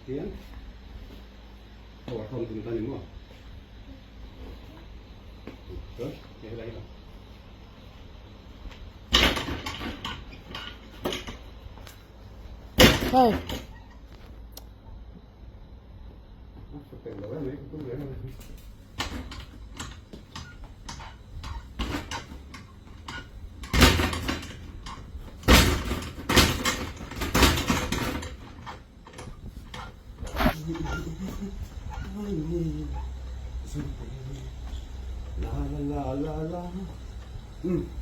Tian aw a khawm tum ta ni maw chuan hei helai hi lang. Hey. La la la la la.